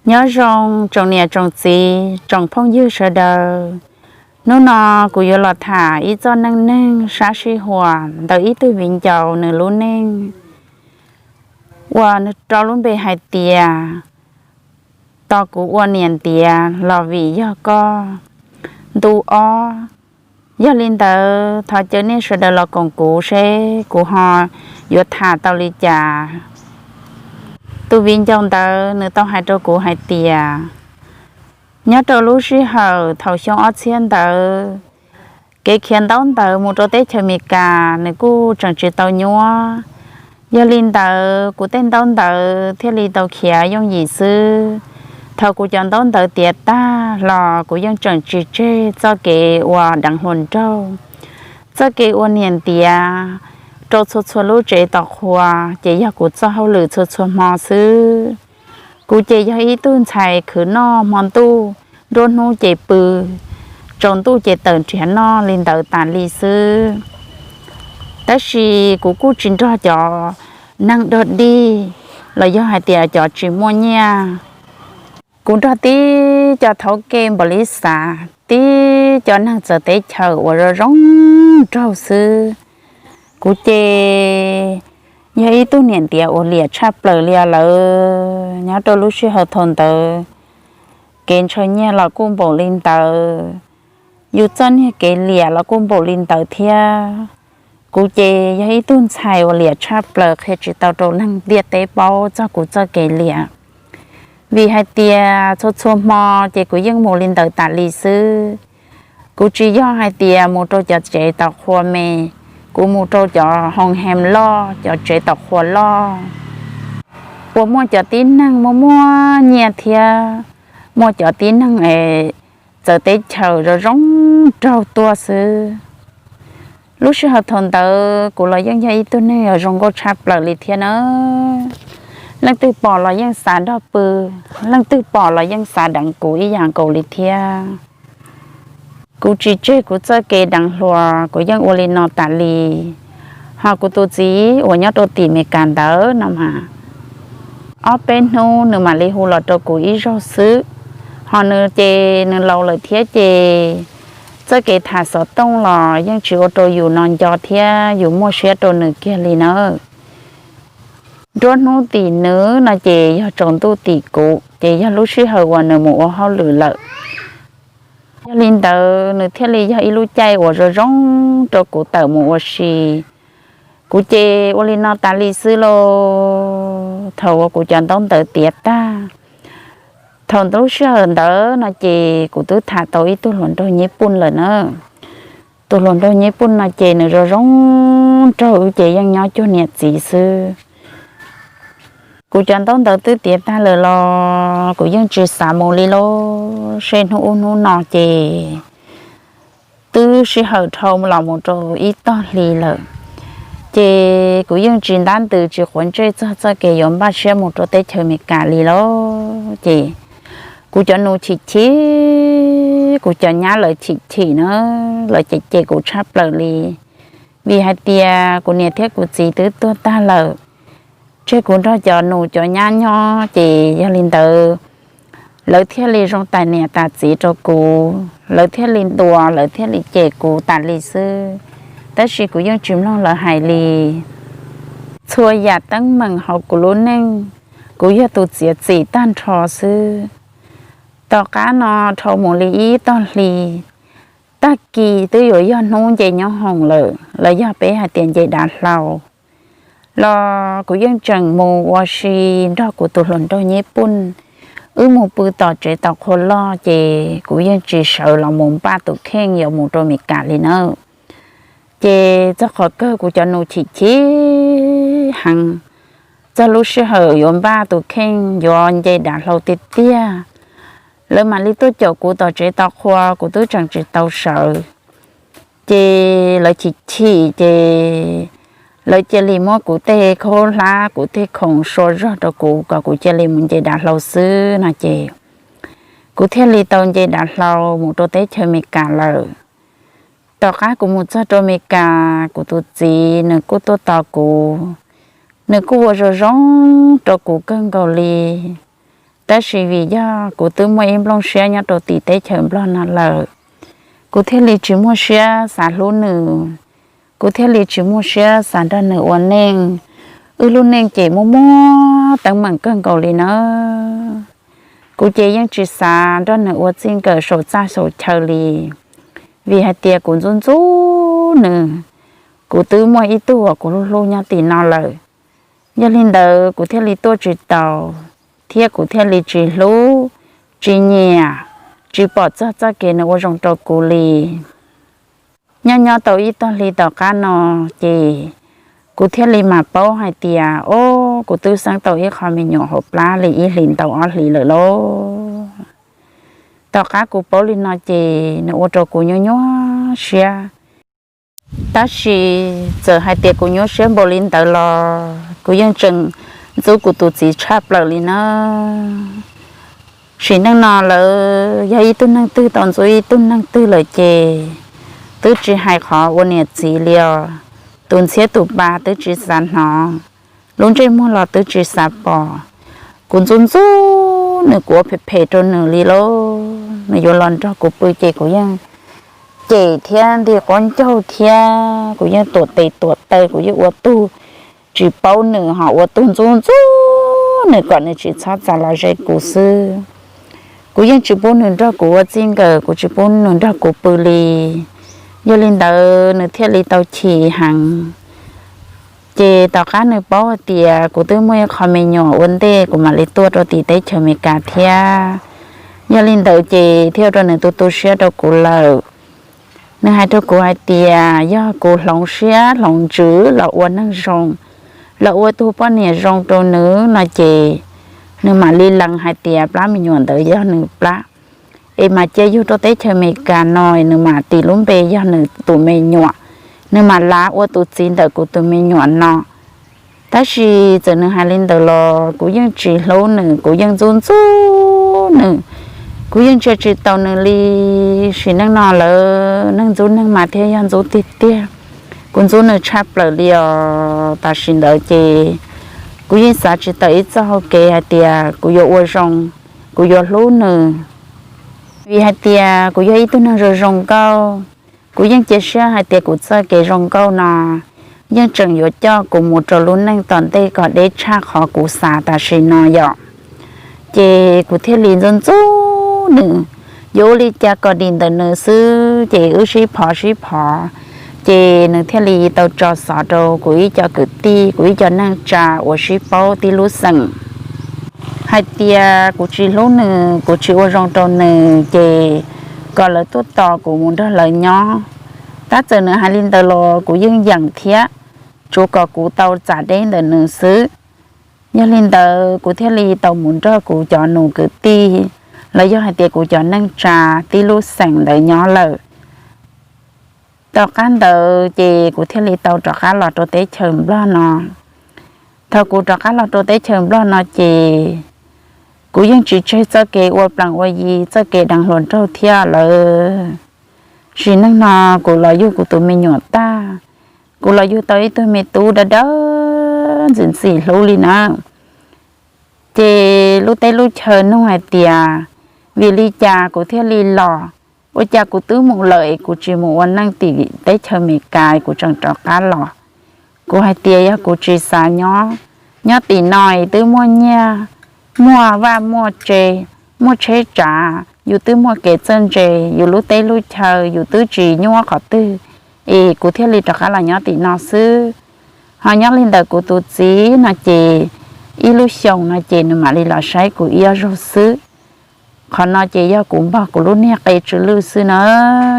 Nyob zoo tsoom niam tsoom txiv tsoom phooj ywg sawv daws. Hnub no kuv yuav los tham ib txoj neej neeg sab sij huam ntawm ib tug viv ncaus nws lub neej uas rau lub npe hais tias Tos kuv ua niam ntiav los vim yog koj. Ntu ob. Yog li ntawd thov caw nej sawv daws los koom kuv seb kuv ho yuav tham tau li cas. Tus viv ncaus ntawd nws tau hais rau kuv hais tias nyob rau lub sij hawm thaum xyoo ob txhiab ntawd, kev khiav ntaub ntawv mus rau teb chaws Amelikas nws kuj tseem tsis tau nyuab. Yog li ntawd kuv tej ntaub ntawv thiaj li tau khiav yooj yim xwb. Thaum kuv cov ntaub ntawv tiav tag los kuv yeej tseem tsis tseg txoj kev ua deev hluas nraug, txoj kev ua niam ntiav rau txhua txhua lub tsev tom qhua, ces yog kuv txoj hauj lwm txhua txhua hmo xwb. Kuv ces yog ib tug ntxhais khwv noj hmo ntuj, nruab hnub ces pw, tsaus ntuj ces tawm nrhiav noj li ntawd tas li xwb. Tab sis kuv kuj tsis nrog cov neeg dog dig los yog hais tias cov tsis muaj nyiaj. Kuv nrog tib cov thaub ke npaum li xav, tib cov neeg txawv teb chaws uas zoo zoo nraug xwb. Kuv ces yog ib tug niam ntiav uas liam tshaj plaws li os lawm. Nyob rau lub sij hawm thaum ntawd, kev ntshaw nyiaj los kuj npaum li ntawd, yus txoj niag kev liam los kuj npaum li ntawd thiab. Kuv ces yog ib tug ntxhais uas liam tshaj plaws, qhia tsis tau rau neeg ntiaj teb paub txog kuv txoj kev liam. Vim hais tias txhua txhua hmo ces kuv yeej mus li ntawd tas li xwb. Kuv tsis yog hais tias mus rau cov tsev tom qhua me, kuv mus rau cov hoo hem loj, cov tsev tom qhua loj uas muaj cov tib neeg muaj muaj nyiaj thiab muaj cov tib neeg txawv teb chaws zoo zoo nraug tuaj xwb. Lub sij hawm thaum ntawd kuv los yeej yog ib tug neeg uas zoo nkauj tshaj plaws li thiab na. Leej twg pom los yeej xav nrog pw, leej twg pom los yeej xav deev kuv ib yam nkaus li thiab. Kuv tsis tseg kuv txoj kev deev hluas, kuv yeej ua li no tas li. Ho kuv tus txiv uas nyob rau tim Amelikas ntawd no mas, ob peb hnub nws mam li hu los rau kuv ib zaug xwb. Ho nws ces nws laus lawm thiab ces txoj kev tham xov tooj los yeej tsis ua rau yus no nco thiab yus muaj siab rau nws kiag li nawb. Nruab hnub tim nws no ces yog tsaus ntuj tim kuv, ces yog lub sij hawm uas nws mus ua hauj lwm lawm. Yog li ntawd nws thiaj li yog ib lub caij uas zoo zoo rau kuv tawm mus ua si. Kuv ces ua li no tas li xwb lauj. Thaum uas kuv cov ntaub ntawv tiav tag, thaum lub sij hawm ntawd no ces kuv twb tham tau ib tug hluas nraug Nyij Pooj lawm na. Tus hluas nraug Nyij Pooj no ces nws zoo zoo nraug, wb ces yeej nyob cuag niam txiv xwb. Kuv cov ntaub ntawv twb tiav tag lawm los kuv yeej tsis xav mus li lauj. Seb hnub ub hnub no ces twb sij hawm dhau los mus rau ib tog hli lawm, ces kuv yeej tsis ntab ntws tsis quav ntsej txog txoj kev yuav npaj siab mus rau teb chaws Amelikas li lauj. Ces kuv cov nus chim chim, kuv cov nyab lawv chim chim na, lawv cem cem kuv tshaj plaws li. Vim hais tias kuv niam thiab kuv txiv twb tuag tag lawm, tseg kuv nrog cov nus cov nyab nyob, ces yog li ntawd lawv thiaj li zoo tais niam tais txiv rau kuv, lawv thiaj li ntuas, lawv thiaj li cem kuv tas li xwb. Tab sis kuv yeej tsis mloog lawv hais li. Txhua yam teeb meem hauv kuv lub neej, kuv yog tus txiav txim tag nrho xwb. Tom qab no dhau mus li ib tog hli, tag kis twb yuav yog hnub nce nyob hoom lawm los yog peb hais tias nce dav hlau los kuv yeej tseem mus ua si nrog kuv tus hluas nraug Nyij Pooj. Wb mus pw tom tsev tom qhua loj, ces kuv yeej tsis sawv los mus npaj tus kheej yuav mus rau Amelikas li na. Ces txog qhov kawg kuv cov nus chim chim heev, txog lub sij hawm yuav npaj tus kheej yuav nce dav hlau tiag tiag, lawv mam li tuaj caum kuv tom tsev tom qhua, kuv twb tseem tsis tau sawv. Ces lawv chim chim, ces lawv cia li muab kuv tej khaub hlab kuv tej khoom sua zog rau kuv kom kuv cia li mus nce dav hlau xwb no ces kuv thiaj li tau nce dav hlau mus rau teb chaws Amelikas lawm. Tom qab kuv mus txog rau Amelikas, kuv tus txiv nws kuj tuaj tos kuv, nws kuj ua zoo zoo rau kuv kawg nkaus li. Tab sis vim yog kuv twb muaj ib nplooj siab nyob rau tim teb chaws Nplog no lawm, kuv thiaj li tsis muaj siab xav hlub nws, kuv thiaj li tsis muaj siab xav nrog nws ua neej. Wb lub neej ces muaj muaj teeb meem kawg nkaus li na. Kuv ces yeej tsis xav nrog nws ua txij nkawm saum txaj saum chaw li, vim hais tias kuv ntxub ntxub nws. Kuv twb muaj ib tug uas kuv hlub hlub nyob tim no lawm, yog li ntawd kuv thiaj li tuaj tsis taus, thiab kuv thiaj li tsis hlub, tsis nyiam, tsis pom txog txoj kev nws ua zoo rau kuv li. Nyob nyob tau ib tog hli tom qab no ces kuv thiaj li mam paub hais tias, o, kuv twb xeeb tau ib qho me nyuam hauv plab li ib hlis ntau ob hlis lawm lauj. Tom qab kuv paub li no ces nws ua rau kuv nyuaj nyuaj siab. Tab sis txawm hais tias kuv nyuaj siab npaum li ntawd los kuv yeej tseem ntxub kuv tus txiv tshaj plaws li na. Sim neej no lawv yog ib tug neeg twg tau ntxub ib tug neeg twg lawm ces twb tsis hais qhov ua niam txiv li os, tus ntxhiab tus pa twb tsis xav hnov, lub ntsej muag los twb tsis xav pom. Kuv ntxub ntxub nws, kuv ua phem phem rau nws li lauj, nws yuav los nrog kuv pw ces kuv yeej cem thiab nti quab ncaug thiab kuv yeej tuam tes tuam taw, kuv yeej ua tug tsis paub nws ho ua tug ntxub ntxub nws kom nws tsis txhob txav los ze kuv xwb. Kuv yeej tsis pub nws nrog kuv ua txij nkawm, kuv tsis pub nws nrog kuv pw li. Yog li ntawd nws thiaj li tau chim heev. Ces tom qab nws paub hais tias kuv twb muaj ib qho me nyuam ua ntej kuv mam li tuaj rau tim teb chaws Amelikas thiab, yog li ntawd ces thiaj ua rau nws tu tu siab rau kuv lawm. Nws hais rau kuv hais tias yog kuv hloov siab hloov ntsws los ua neeg zoo, los ua tug poj niam zoo rau nws no ces nws mam li lees hais tias plab me nyuam ntawd yog nws plab, es mam cia yug rau teb chaws Amelikas no nws mam tis lub npe yog nws tus me nyuam, nws mam lav ua tus txiv ntawm kuv tus me nyuam no. Tab sis txawm nws hais li ntawd los kuv yeej tsis hlub nws, kuv yeej ntxub ntxub nws, kuv yeej ntsia tsis taus nws li. Sim neej no lawv neeg ntxub neeg mas thiaj yog ntxub tiag tiag. Kuv ntxub nws tshaj plaws li os. Tam sim ntawd ces kuv yeej xav tsis tawm ib txoj hau kev hais tias kuv yuav ua zoo, kuv yuav hlub nws, vim hais tias kuv yog ib tug neeg zoo zoo nkauj. Kuv yeej cia siab hais tias kuv txoj kev zoo nkauj no yeej tseem yuav coj kuv mus rau lub neej tom ntej kom deb tshaj qhov kuv xav tam sim no yom. Ces kuv thiaj li ntxub ntxub nws, yuav ua li cas kom dim ntawm nws xwb ces wb sib phov sib phov, ces nws thiaj li tau tso xov rau kuv ib co kwv tij, kuv ib co neej tsa uas sib paub tib lub xeem hais tias kuv tsis hlub nws, kuv tsis ua zoo rau nws, ces kom lawv tuaj tos kuv mus nrog lawv nyob. Tab txawm nws hais li ntawd los kuv yeej yeem thiab, tsuav kom kuv tau txav deb ntawm nws xwb. Yog li ntawd kuv thiaj li tau mus nrog kuv cov nus kwv tij, los yog hais tias kuv cov neej tsa tib lub xeem ntawd nyob lawm. Tom qab ntawd ces kuv thiaj li tau rov qab los rau teb chaws Nplog no. Thaum kuv rov qab los rau teb chaws Nplog no ces kuv yeej tsis tseg txoj kev ua plees ua yi, txoj kev deev hluas nraug thiab lawm. Sim neej no kuv los yug kuv tus me nyuam tag, kuv los yug tau ib tug me tub dawb dawb ntxim ntxim hlub li na. Ces lub teb lub chaw nug hais tias vim li cas kuv thiaj li los, ua cas kuv twb mus lawm es kuv tsis mus ua neej tim teb chaws Amelikas kuv tseem rov qab los. Kuv hais tias yog kuv tsis xav nyob, nyob tim no es twb muaj nyiaj, muaj vaj muaj tse, muaj tsheb tsav, yus twb muaj kev txawj ntse, yus lub teb lub chaw yus twb tsis nyuaj qhov twg, es kuv thiaj li rov qab los nyob tim no xwb. Ho nyob li ntawm kuv tus txiv no ces ib lub xyoos no ces nws mam li los saib kuv ib ob zaug xwb. Qhov no ces yog kuv npog kuv lub niag qe tsw lwj xwb na,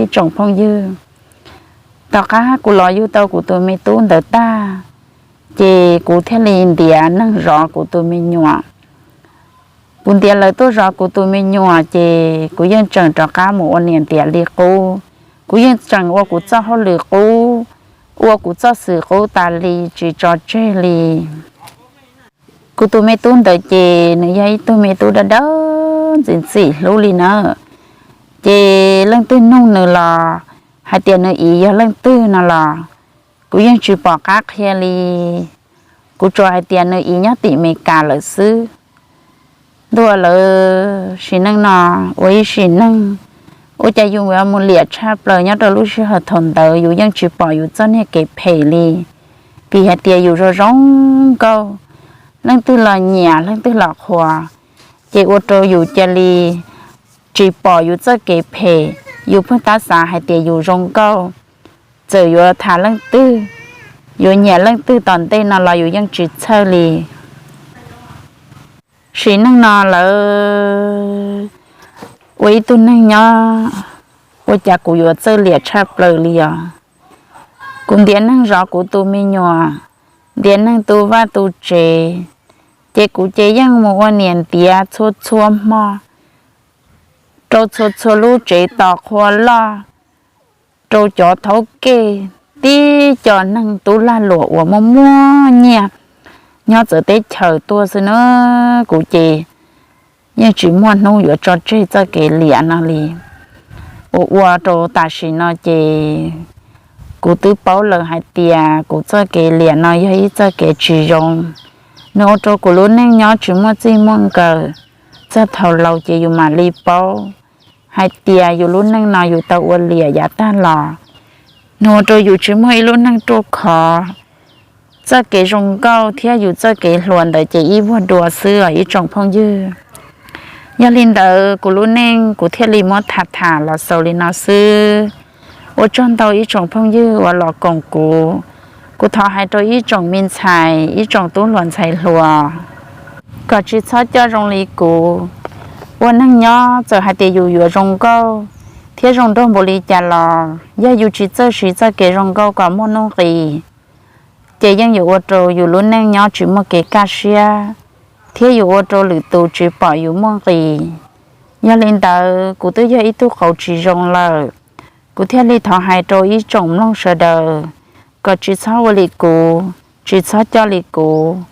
ib tsoom phooj ywg. Tom qab kuv los yug tau kuv tus me tub ntawd tag, ces kuv thiaj li ntiav neeg zov kuv tus me nyuam. Kuv ntiav lawv tuaj zov kuv tus me nyuam ces kuv yeej tseem rov qab mus ua niam ntiav li qub. Kuv yeej tseem ua kuv txoj hauj lwm qub, ua kuv txoj xwm qub tas li tsis tso tseg li. Kuv tus me tub ntawd ces nws yog ib tug me tub dawb dawb ntxim ntxim hlub li na. Ces leej twg nug nws los hais tias nws txiv yog leej twg no los kuv yeej tsis pom qab qhia li. Kuv tsuas hais tias nws txiv nyob tim Amelikas lawm xwb. Ntuj aw, lawv sim neej no ua ib sim neej, ua cas yus yuav mus liam tshaj plaws nyob rau lub sij hawm thaum ntawd yus yeej tsis pom yus txoj niag kev phem li. Vim hais tias yus zoo zoo nkauj, leej twg los nyiam leej twg los qhuas, ces ua rau yus cia li tsis pom yus txoj kev phem. Yus pheej tab xav hais tias yus zoo nkauj, txawm yuav tham leej twg, yuav nyiam leej twg tom ntej no los yus yeej tsis txhawj li. Sim neej no lawv ua ib tug neeg nyob, ua cas kuv yuav txawj liam tshaj plaws li os. Kuv ntiav neeg zov kuv tus me nyuam, ntiav neeg tu vaj tu tsev, ces kuv ces yeej mus ua niam ntiav txhua txhua hmo rau txhua txhua lub tsev tos qhua loj, rau cov thaub kej, tib co neeg tub lag luam uas muaj muaj nyiaj nyob txawv teb chaws tuaj xwb na. Kuv ces yeej tsis muaj hnub yuav tso tseg txoj kev liam no li. Ua ua rau tam sim no ces kuv twb paub lawm hais tias kuv txoj kev liam no yog ib txoj kev tsis zoo. Nws ua rau kuv lub neej nyob tsis muaj txij muaj nkawm. Txog thaum laus ces yus mam li paub hais tias yus lub neej no yus tau ua liam yav tag los, nws ua rau yus tsis muaj ib lub neej ruaj khov. Txoj kev zoo nkauj thiab yus txoj kev hluas ntawd ces ib vuag dua xwb os ib tsoom phooj ywg. Yog li ntawd kuv lub neej kuv thiaj li muab tham tham los xaus li no xwb. Ua tsaug ntau ib tsoom phooj ywg uas los koom kuv. Kuv thov hais rau ib tsoom me ntxhais, ib tsoom tub hluas ntxhais hluas, kom tsis txhob coj zoo li kuv. Ua neej nyob txawm hais tias yus yuav zoo nkauj thiab zoo nraug npaum li cas los yog yus tsis txawj siv txoj kev zoo nkauj kom muaj nuj nqis, ces yeej yuav ua rau yus lub neej nyob tsis muaj kev kaj siab, thiab yuav ua rau lwm tus tsis pom yus muaj nqis. Yog li ntawd kuv twb yog ib tug qauv tsis zoo lawm, kuv thiaj li thov hais rau ib tsoom mloog sawv daws kom tsis txhob ua li kuv, tsis txhob coj li kuv.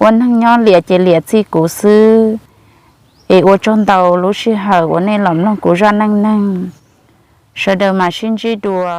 Ua neej nyob liam ces liam txij kuv xwb. Es ua tsaug ntau lub sij hawm uas nej los mloog kuv zaj neej neeg. Sawv daws mam sib ntsib dua.